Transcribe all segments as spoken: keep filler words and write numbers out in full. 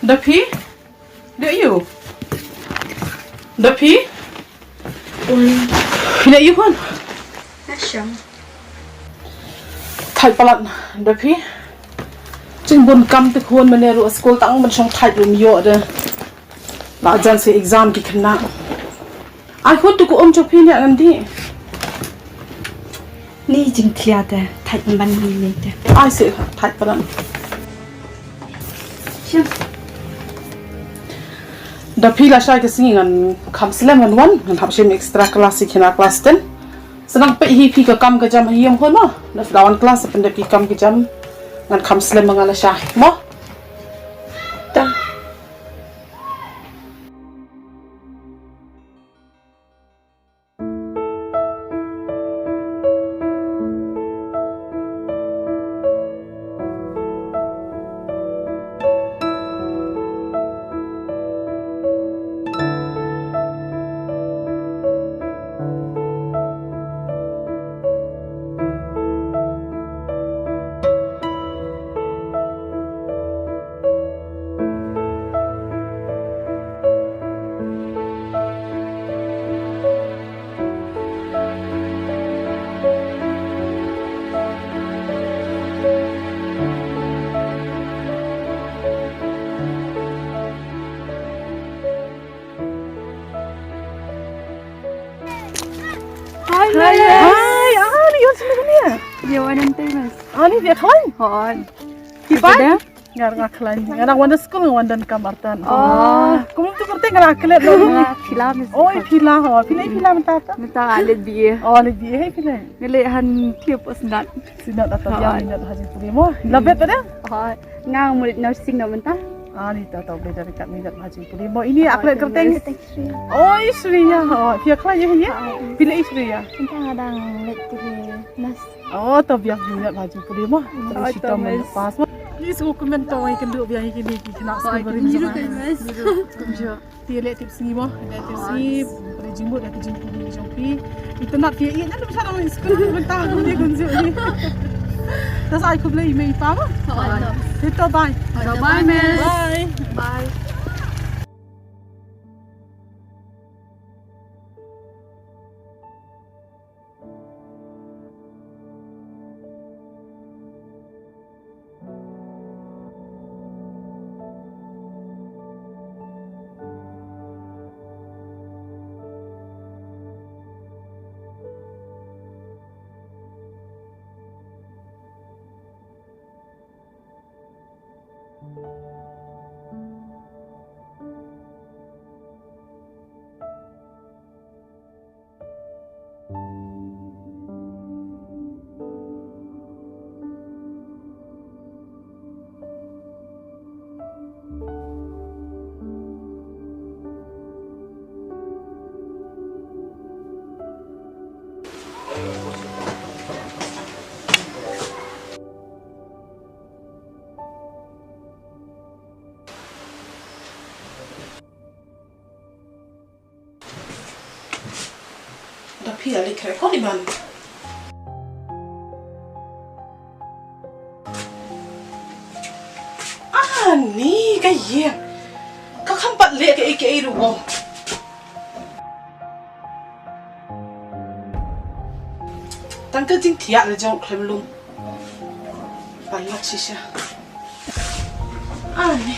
Daphi? Dei ïu. Daphi? Oi. Phi dei ïu khun? Nga shong. Thait palat Daphi. Jingbun kam te khun, mynne ruh skul tang ban shong thait ruh ym ïoh de. La jan sa exam ki khynnah. Ai khun, to ko um jong phi ne ngan dih. Ni jingkhlia te, thait ban ni ni te. Ai se, thait palat. Shim. Daphi, lashai ka sngi ngan kham slem ngan wan, ngan hap shim extra class ïa kine class ten. Sa nang peit hi phi ka kam ka jam ha ïing khun mo. Da da wan class pyndep ki kam ki jam. Ngan kham slem ma nga lashai mo. Ta. Hi, Hi, Miss. Hi, ah, ni yon sini ni ya? Dia wan nanti, Miss. Ah, ni dia khlaiñ? Hooid. Kipai? Dia? Nga, nga khlaiñ. Nga nang wan da skul, nga wan da kam artat. Oh. Kumno tu kyrteng nga la klet lo. Nga Phila, Miss. Oh, i Phila, ho. Phila, i Phila mynta ta? Mynta nga leit B A. Oh, leit B A, hai Phila. Nga leit han tiep Synod. Synod ata dia, Hooid. Mynta ha jingpule mo. La bet pada? Hooid. Nga mut nursing noh mynta. Ah, ni ta, ta, beda dekat minot ha jingpule mo. Ini, oh, aku lihat kyrteng. Oi, Shreya. Oh, phi ïa khlaiñ ïa hi? Phi leh ïa Shreya? Mynta nga dang leit pule nurse. Oh, to biang minot ha jingpule mo. Oi, to, Miss. Pass mo. Ni sngewkmen to ïa kynduh biang ïa kine ki khynnah skul barim jong nga. Phi leh tip sngi mo, leh tip sngi, pynleh jingmut ïa ki jingpule jong phi. Itynnad phi ïa i, ngan dum sha dong skul mynta, kumne kumjuh ni. Te sa ai khublei i mei i pa mo. Te to bye. To bye, Miss. Bye. Bye. Da phi ale kre ko di ban. Ah, ni ka ïing. Ka kham pat leh kaei kaei ruh. Tang ka jingthiah la jong khlem lum. Palat shisha. Ani.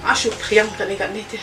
Ashu priang kane kane te.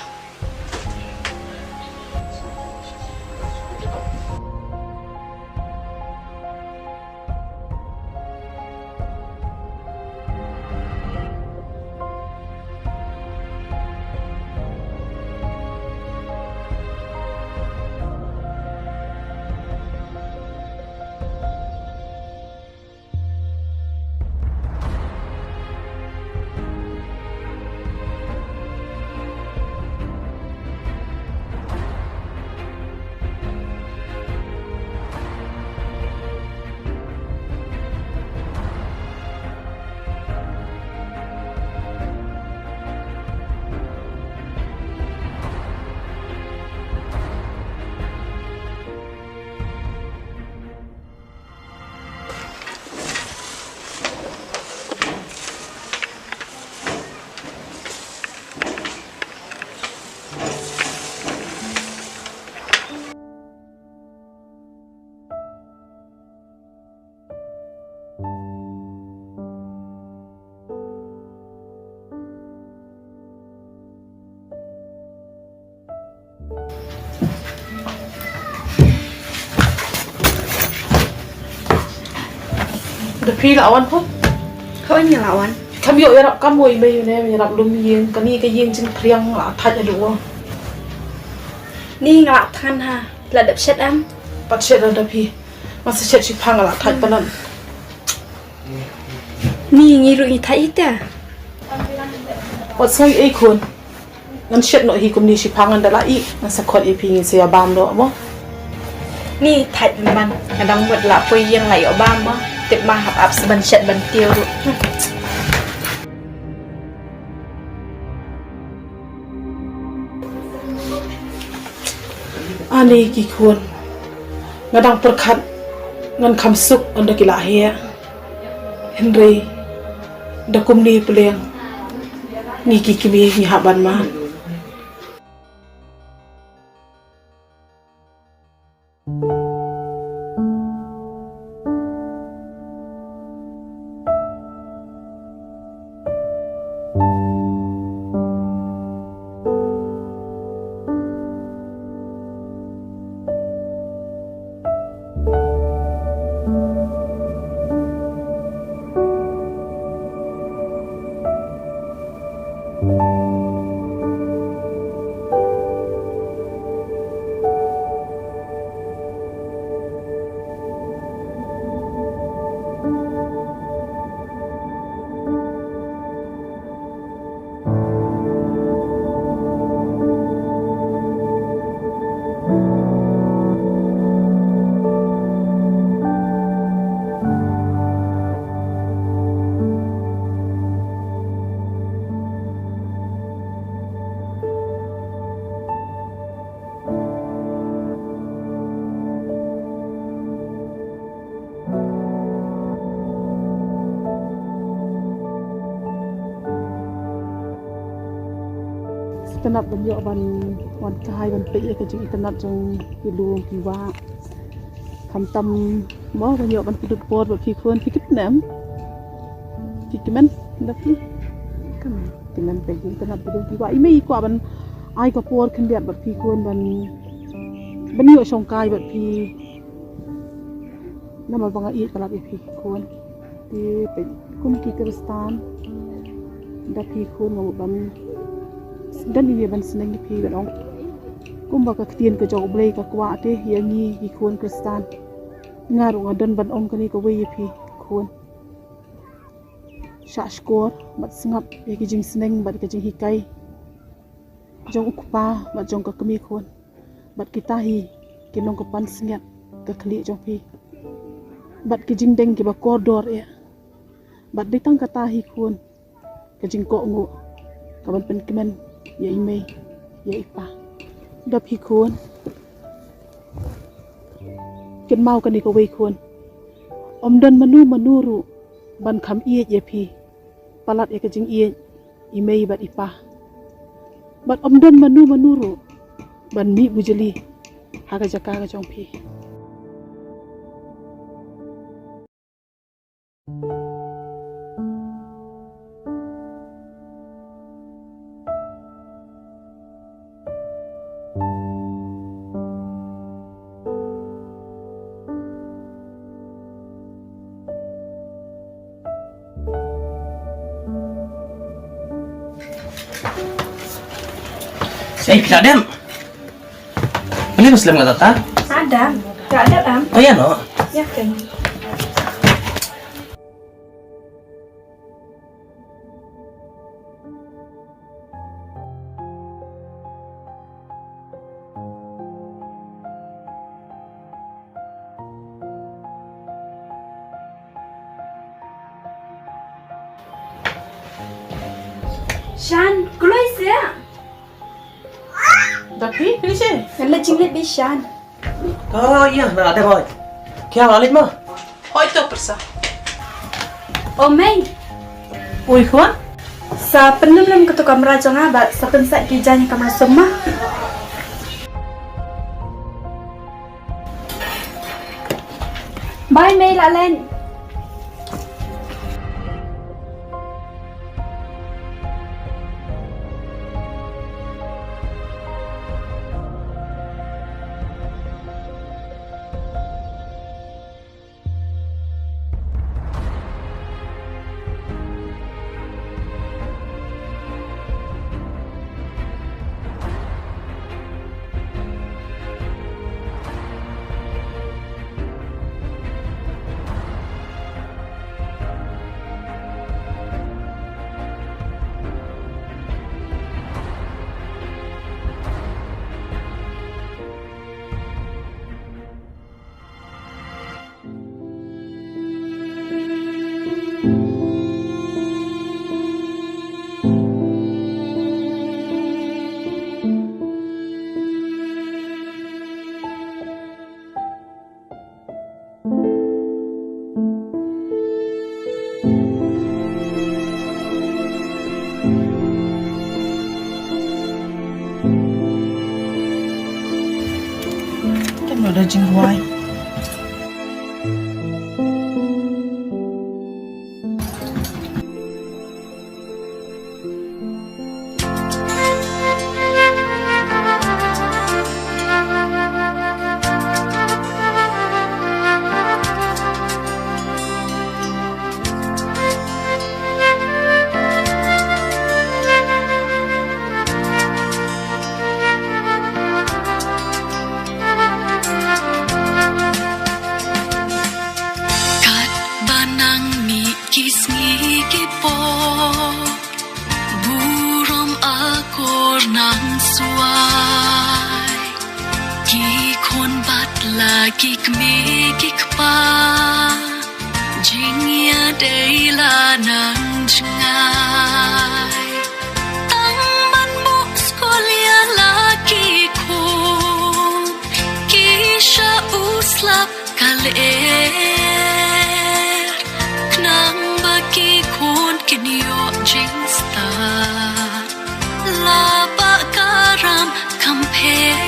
Da phi la wan ko? Hooid nga la wan. Kam ïoh ïarap kam wei mei ne ïarap lum ïing kane ka ïing jingpyrshang la thait haduh. Ni nga la than ha la dep shet em. Pat shet da phi. Masa shet shiphang la thait palat. Ni ngi ruh ngi thait ita. Wat sngew ei khun. Ngan shet noh hi kumne shiphang ngan da la ih ngan sa khot ïa phi ngin sa ïa bam noh mo. Ni thait man nga dang mut la poi ïeng la ïoh bam mo. Tip ma hap ap sa ban shet ban tiew ruh. Ani ki khun. Nga dang pyrkhat ngan kham suk ynda ki la heh. Hynrei da kumne pleng ngi ki kmie ngi hap ban mad. Sngewtynnat ban ïoh ban wan kai ban peit ïa ka jingitynnat jong ki lum ki wah. Khamtam mo ban ïoh ban kynduh por bad phi khun phi kit nem. Phi kmen da phi. Kmen peit jingitynnat ki lum ki wah i mei i kwah ban ai ka por khyndiat bad phi khun ban ban ïoh shongkai bad phi. Namar ba nga ïeit palat ïa phi khun. Te peit kum ki Khristan da phi khun nga mut ban don ïa ban sneng ïa phi ban ong kumba ka ktien ka jong U Blei ka kwah te ïa ngi ki khun Khristan. Nga ruh nga don ban ong kane kawei ïa phi khun. Shah shkor bad sngap ïa ki jingsneng bad ka jinghikai jong u kpa bad jong ka kmie khun. Bad kita hi ki nongkynpan sngiat ka khlieh jong phi. Bad ki jingdeng kiba kordor eh. Bad dei tang kata hi khun ka jingkohnguh kaban pynkmen ïa i mei ïa i pa. Da phi khun. Kynmaw kane kawei khun. Ym don mano mano ruh ban kham ïeit ïa phi. Palat ïa ka jingïeit i mei bad i pa. Bad ym don mano mano ruh ban mih bujli ha ka jaka ka jong phi. Ei, phi la dep? Ani ko slem kata ta? Adam, ka dep am? Oh ya no. Ya kan. Shan, kloi sia. Da phi, phi sih? Ngan leit jinglit bad Shan. Oh iya, na ada boy. Kya lalit ma? Hoi to pyrsa. O mei. Ui khun. Sa pynlem lem ka tu kamra jong nga bad sa pynsah ki jaiñ kamra sum ma. Bye mei, la leit. da jingrwai. Katba nang mih ki sngi ki por, burom akor nang swai. Ki khun bad la ki kmie ki kpa, jingïadei la nang jngai. Tang ban buh skul ïa la ki khun, ki shah u slap ka lyer. Khnang ba ki khun kin ïoh jingstad, la bah ka ram kam pher.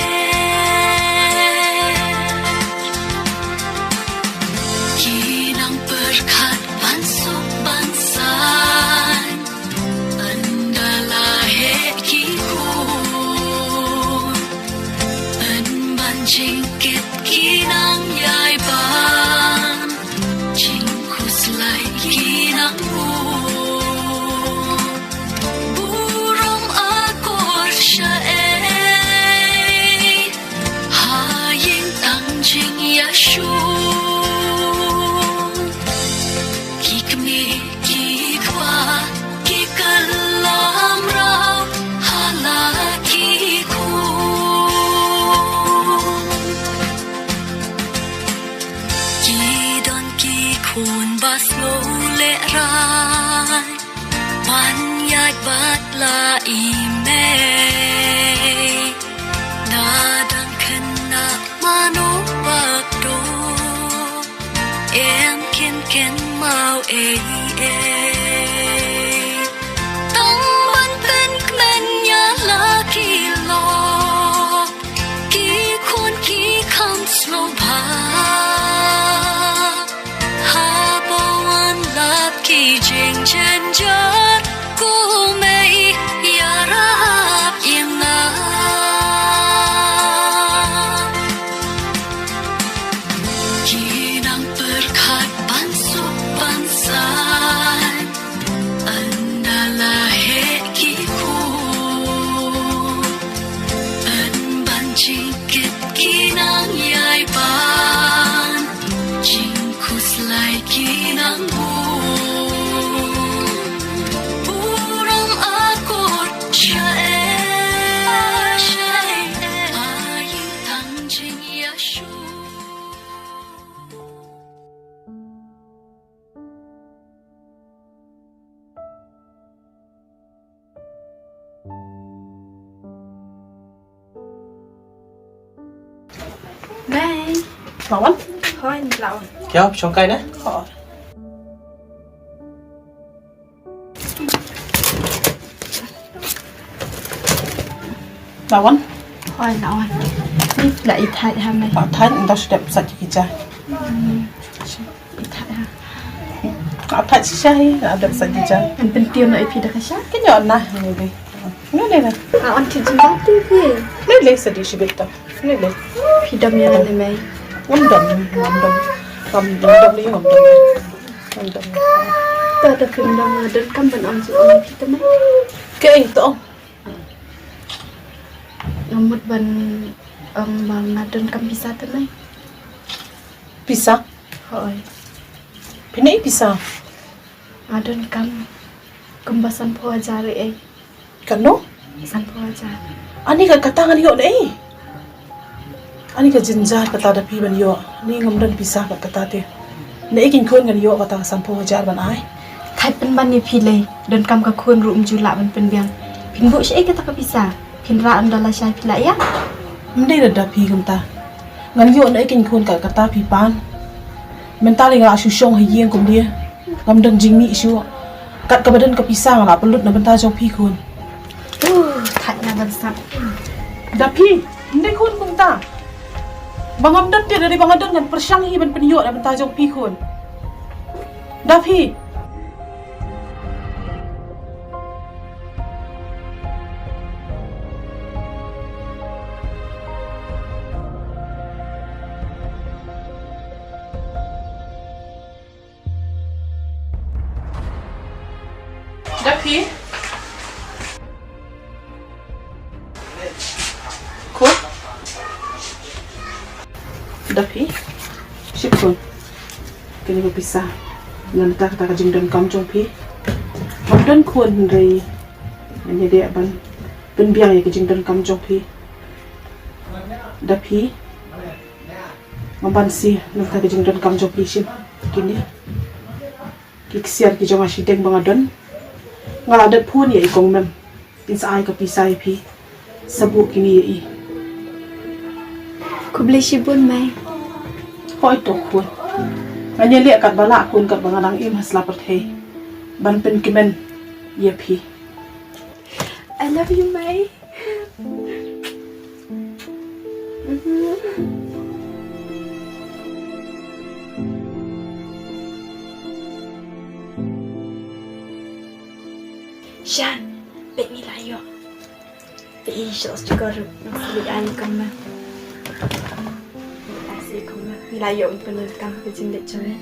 Ki nang pyrkhat ban suk ban saiñ, ynda la heh ki khun. Pynban jingkit ki nang ïai ban, jingkhuslai ki nang bun. Burom akor shaei, ha ïing tang jingïashun. Ki kmie ki kpa ki kylla mraw ha la ki khun. Ki don ki khun ba sngew lehrain ban ïaid bad la i mei. Da dang khynnah mano ba duk, em kin kynmaw ei ei. Tang ban pynkmen ïa la ki lok, ki khun ki kham sngewbha. Haba wan lap ki jingjynjar, kumei ïarap ïa nga. Ki nang pyrkhat ban suk ban saiñ, ynda la heh ki khun. Pynban jingkit ki nang ïai ban, jingkhuslai ki nang bun. Burom akor shaei, shaei, ha ïing tang jingïashun. Mei. Lawan? Hooid, lawan. Kya, shongkai na? Hooid. Lawan? Hooid, lawan. Ni la i thait ha mei. La thait, nda shu dep sa ki ja. Hmm. I thait ha. Ka thait shisha hi, ka dep sa ki ja. Ngan pyntip noh ïa phi da ka sha. Ka ïoh na, ni dei. Ni dei na. Ka on ki jingbatai phi. Ni dei sa di shibit ta. Ni dei. Phi dom ïa nga ne mei. Ngam dom, ngam dom. Ngam dom, ngam dom. Ngam dom. Ta da phim dom nga donkam ban ong jingong ïa phi te mei. Kaei to? Nga mut ban ong ba nga donkam pisa te mei. Pisa? Hooid. Phi nai pisa? Nga donkam kumba sanphew hajar ei ei. Katno? Sanphew hajar. Ani ka kata ngan ïoh naei? Ani ka jynjar kata da phi ban ïoh. Ni ngam don pisa kat kata te. Naei kin khun ngan ïoh kata ka sanphew hajar ban ai? Thait pynban ïa phi lei, donkam ka khun ruh ym ju lah ban pynbiang. Phin buh shaei kata ka pisa? Phin rah ynda lashai phi lah ïa? Ym dei da phi kumta. Ngan ïoh naei kin khun kat kata phi pan? Mynta lei nga la shu shong ha ïing kumne. Ngam don jingmih shuh. Kat kaba don ka pisa nga la pynlut na bynta jong phi khun. Uh, thait na ban sap. Da phi, ym dei khun kumta. Ba ngam don te, da dei ba nga don ngan pyrshang hi ban pynïoh na bynta jong phi khun. Da phi. Da phi. Khun. Da phi. Shim khun. Kane ka pisa. Ngan, kata ka jingdonkam jong phi. Ngam don khun hynrei ngan ïadei ban pynbiang ïa ka jingdonkam jong phi. Da phi. Ngam banse na kata ka jingdonkam jong phi, shim. Kine ki ksiar ki jong nga shiteng ba nga don. Nga la dep phone ïa i kong Mem. Phin sa ai ka pisa ïa phi. Sa buh kine ïa i. Khublei shibun, Mei. Hooid to khun. Ngan ïaleh katba lah khun, katba nga dang im ha sla pyrthei ban pynkmen ïa phi. I love you, Mei. Shan, peit ngi la ïoh. Peit, i sha stikor ruh, nang salik ai kum ma. Ai salik kum ma. Ngi la ïoh ban pyndonkam ka jingleit jong ngi.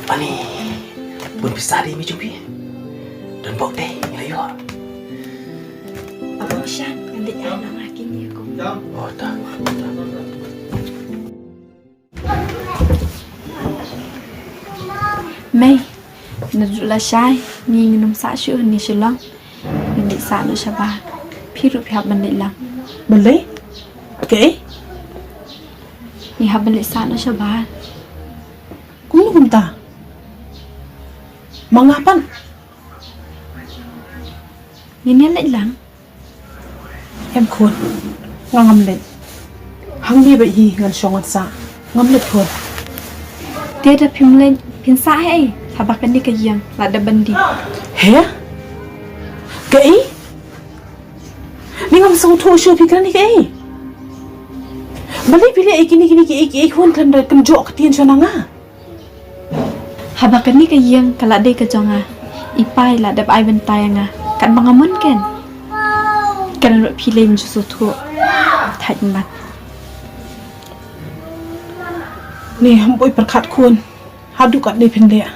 Ani, bun pisa ri mi jong phi. Don bok dei, ngi la ïoh. Abang Shan, ngan leit ai na nga kine kum. Oh, ta. Mei, naduh lashai ngi ngin ym sah shuh hangne Shillong. Ngin leit sah noh shabar. Phi ruh phi hap ban leit lang. Balei? Kaei? Ngi hap ban leit sah noh shabar. Kumno kumta? Ma nga pat? Ngin ïa leit lang. Em khun, nga ngam leit. Hangne beit hi ngan shong ngan sah. Ngam leit khun. Te da phim leit, phin sah hei, haba kane ka ïing la dep ban dih. He? Kaei? Ni ngam sngewthuh shuh, phi kren ïa kaei? Balei phi leh ïa kine kine kiei kiei khun, khlem da kynjoh ktien shuwa na nga. Haba kane ka ïing ka la dei ka jong nga, i pa i la dep ai bynta ïa nga katba nga mon ken. Kane ruh phi leh ym ju sngewthuh. Thait mat. Ni, ym poi pyrkhat khun. Haduh katne phin leh?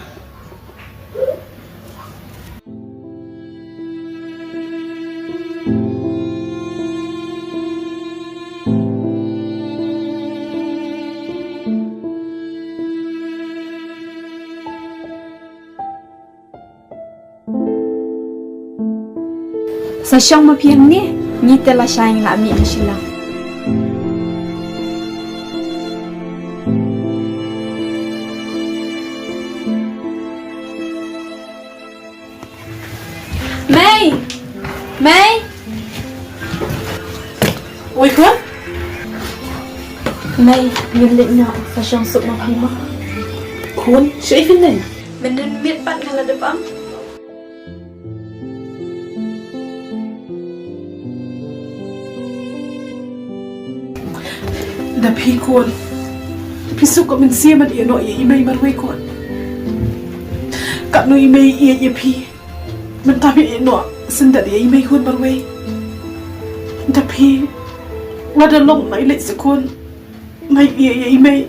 Sa shong ma phi hangne, ngi te lashai ngi la mih na Shillong. Mei! Mei! Oi khun. Mei, ngin leit noh, sa shong suk ma phi mo. Khun, shaei phin leit? Mynnin miet pat nga la dep ong. Da phi khun. Phi suk ka mynsiem ban ïeh noh ïa i mei marwei khun. Katno i mei i ïeit ïa phi. Mynta phi ïeh noh syndet ïa i mei khun marwei. Da phi. Lada long nai leit sa khun. Nai ïeh ïa i mei.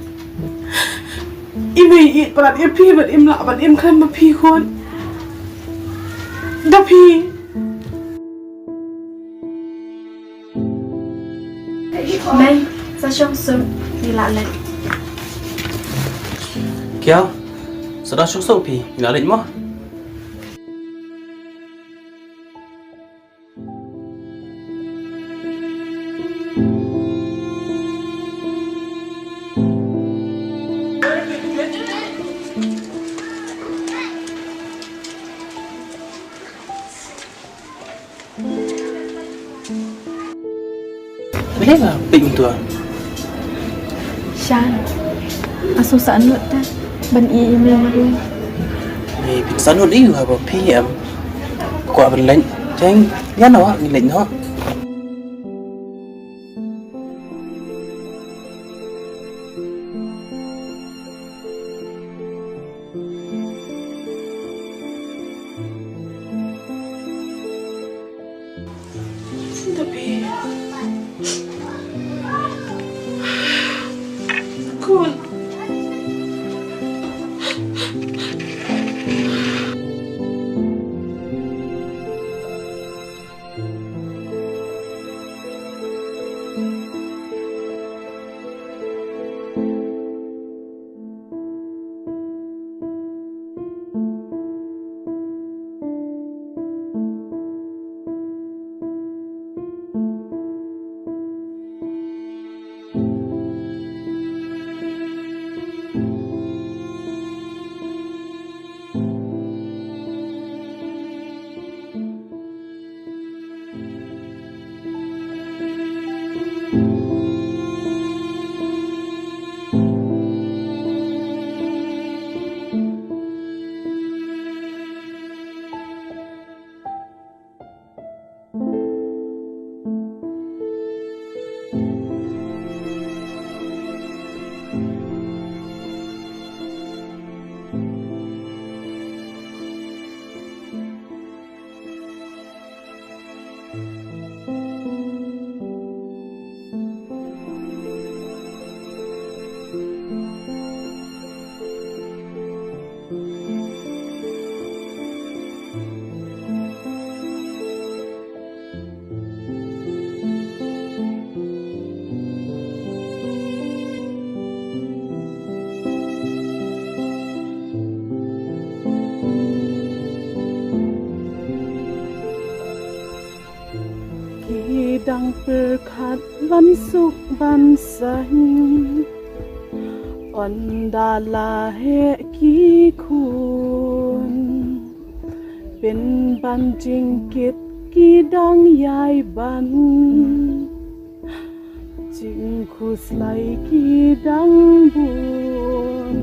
I mei i ïeit palat ïa phi bad im lah ban im khlem ma phi khun. Da phi. Mei, sa shong suk, ngi la leit. Kiaw, sa da shong suk phi, ngi la leit mo. Balei ba peit kumta? Shan, nga sngewsih nud te ban ïeh ïa me marwei. Phi pynsan lut ïa u haba phi em. Kwah ban leit. Jeng, ïa no, ngi leit no. Ki dang pyrkhat ban suk ban saiñ, ynda la heh ki khun. Pynban jingkit ki dang ïai ban, jingkhuslai ki dang bun.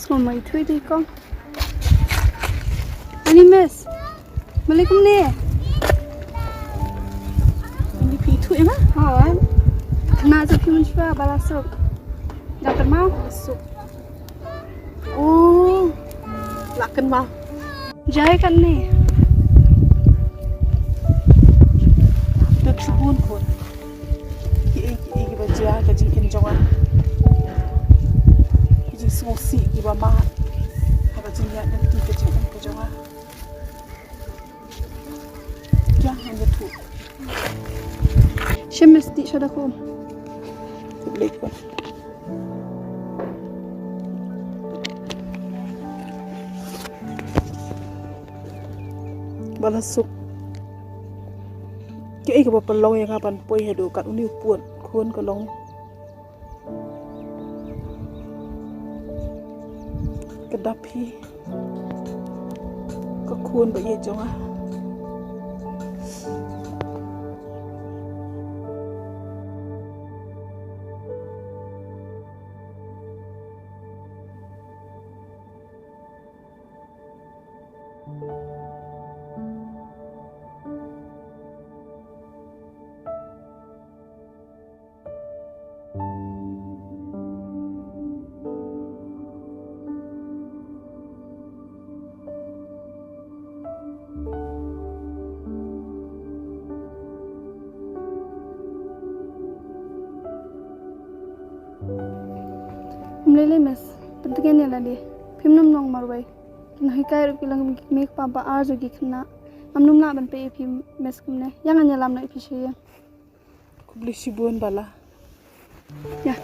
Sngewmai thui dei kong. Ani miss. Malaikum ne. Ani pi thui ma? Ha. Na sa pi mun shwa bala suk. Dr. Ma. Suk. Oh. Lakan ma. Jai kan ne. Dak shibun khun. Kiei kiei kiba jia ka jingim jong nga. Ki jingsngewsih kiba mad ha ka jingïaid lynti ka jingim ka jong nga. Kiang ngan ïathuh. Shem mesti sha da kum. Leit ban. Bala suk. Kiei kaba pynlong ïa nga ban poi haduh kat une u pud khun ka long ka dap hi ka khun ba ïeit jong nga. Ym lei lei miss, pyntngen ïa lade. Phim nym long marwei. Nang hikai ruh phi lang kum ki kmie ki kpa ba ar jong ki khynnah. Ngam nym lah ban peit ïa phi, Miss, kumne. Ïa ngan ïalam noh ïa phi sha ïing. Khublei shibun Bala. Ïa.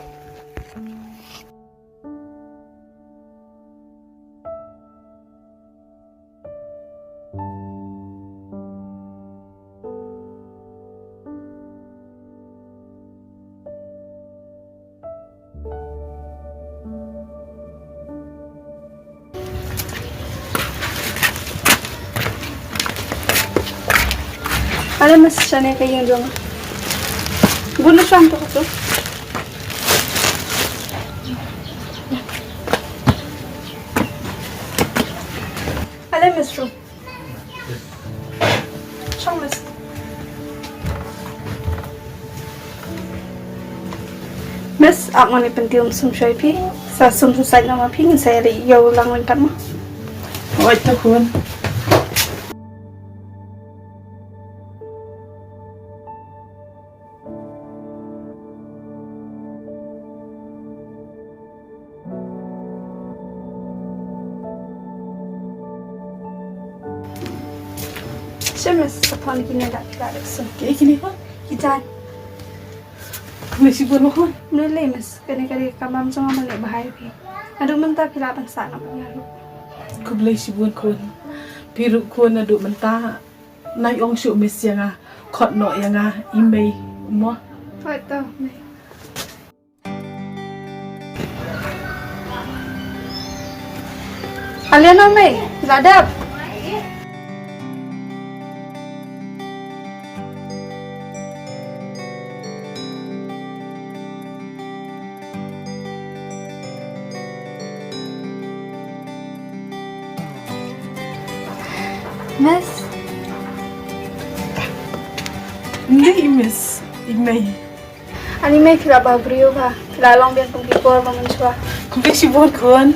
Ale Miss, shane ka ïing jong nga. Bun na sham to ka tu. Ale Miss, room. Shong, Miss. Miss, ap nga ïa pyntieng sum sha phi. Sa sum sum sait na ma phi, ngin sa ïa ri ïew lang ryngkat mo. Oi, to khun. Shem, Miss, sa phone kine da da da so. Ke kine ko? Kitan. Khublei shibun mo khun. Mne le, Miss, kane ka dei ka kam jong nga ban leh bha ïa phi. Naduh mynta phi lah ban sah noh bad nga ruh. Khublei shibun khun. Phi ruh khun naduh mynta nai ong shuh Miss ïa nga, khot noh ïa nga i mei mo. Hooid to mei. Ale noh mei, la dep. Miss. Ym dei i Miss, i mei. Ani mei, phi la bha briew bha, phi la long biang kum ki por ba mynshuwa. Khublei shibun khun.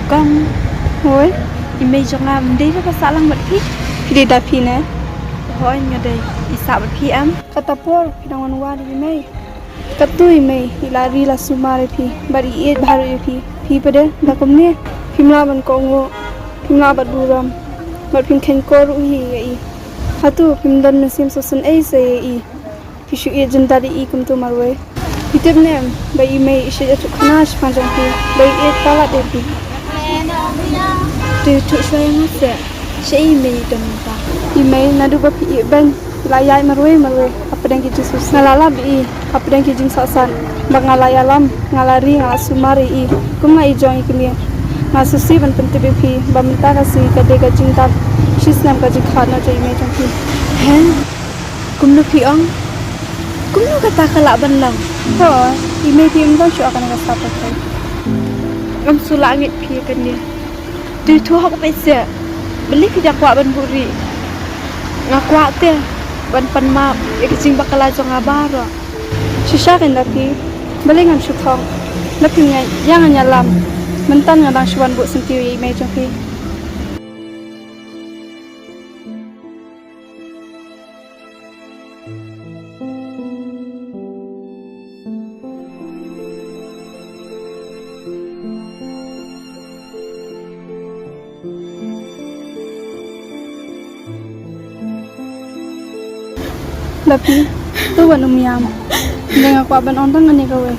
Kong. Hooid. I mei jong nga ym dei ba sah lang bad phi? Phi dei da phi ne? Hooid, nga dei. I sah bad phi em? Kata por phi dang wan wad ïa i mei. Katu i mei i la ri la sumar ïa phi bad i ïeit bha ruh ïa phi. Phi pat de da kumne, phim lah ban kohnguh, phim lah ban burom bad phim kheiñ kor ruh hi ïa i. Hato phim don mynsiem sngewsynei sa ïa i? Phi shu ïeit jyndat ïa i kumtu marwei. Phi tip ne em ba i mei i shait ïathuh khana shaphang jong phi ba i ïeit palat ïa phi. Te ïathuh shuwa ïa nga seh, shaei i mei i don mynta? I mei naduh ba phi ïeit beiñ i la ïaid marwei marwei hapdeng ki jingsngewsih. Nga la lap ïa i hapdeng ki jingsngewsih ba nga la ïalam, nga la ri, nga la sumar ïa i kum nga i jong i kmie. Nga sngewsih ban pyntip ïa phi ba mynta ka sngi ka dei ka jingdap shisnem ka jingkhadnoh jong i mei jong phi. He? Kumno phi ong? Kumno kata ka lah ban long? Hooid, i mei phi ym don shuh ha kane ka sap pyrthei. Ngam shu lah ngeit phi kane. Te ïathuh hok beit seh, balei phi da kwah ban buhrieh? Nga kwah te ban pan map ïa ka jingbakylla jong nga baroh. Shisha keiñ da phi, balei ngam shu thok? Lada phim ngeit, ïa ngan ïalam. Mynta nga dang shu wan buh syntiew ïa i mei jong phi. Lapi, to wat nym ïam. Nga kwah ban ong tang kane kawei,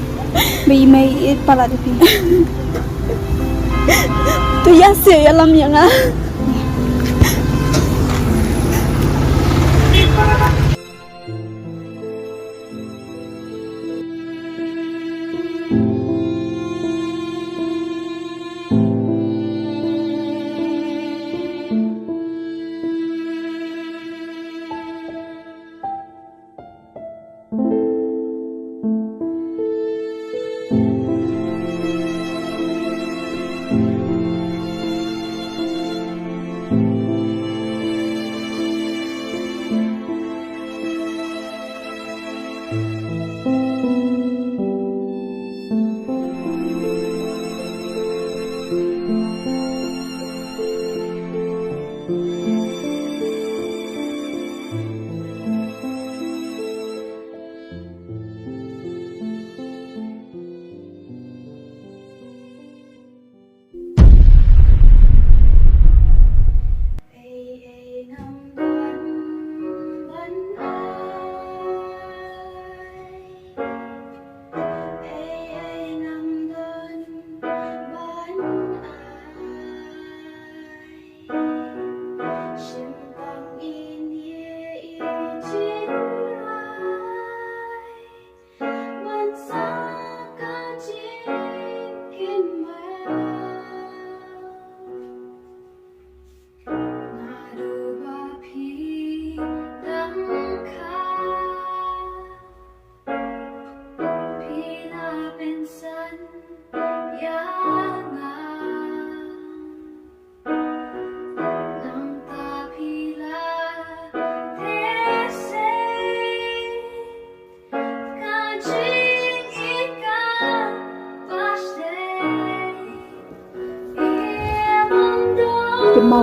ba i mei i ïeit palat ïa phi. To ïa seh ïalam ïa nga.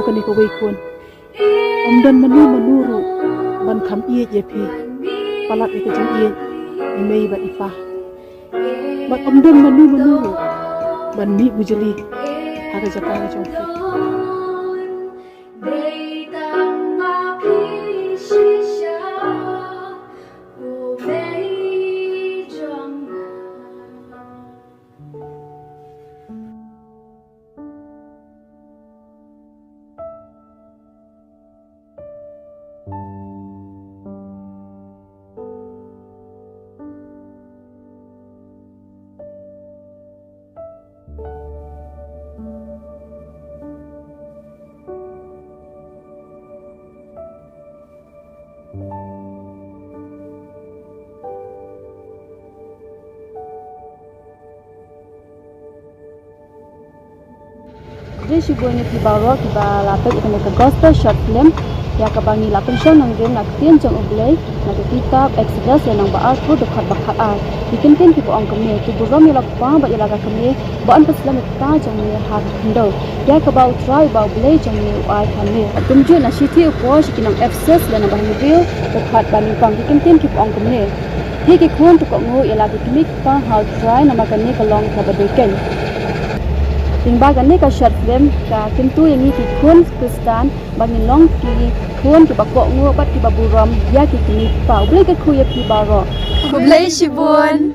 Kane kawei khun, ym don mano mano ruh ban kham ïeit ïa phi palat ïa ka jingïeit i mei bad i pa. Bad ym don mano mano ruh ban mih bujli ha ka jaka ka jong phi. Khublei shibun ïa phi baroh kiba la peit ïa kane ka gospel short film ïa kaba ngi la pynshong nongrim na ka ktien jong U Blei na ka kitab Exodus lynnong ba arphew dkhot ba khatar. Ki kyntien kiba ong kumne: To burom ïa la u kpa bad ïa la ka kmie, ba yn pynslem ïa ka kta jong me ha ka khyndew ïa kaba U Trai uba U Blei jong me u ai ha me. Kumjuh na shithi u Paul sha ki nong Ephesus lynnong ba hynriew dkhot ba nyngkong, ki kyntien kiba ong kumne: Hi ki khun, to kohnguh ïa la ki kmie ki kpa ha U Trai, namar kane ka long kaba donkeiñ. Lyngba kane ka short film ka kyntu ïa ngi ki khun Khristan ba ngin long ki khun kiba kohnguh bad kiba burom ïa ki kmie ki kpa. U Blei kyrkhu ïa phi baroh. Khublei shibun.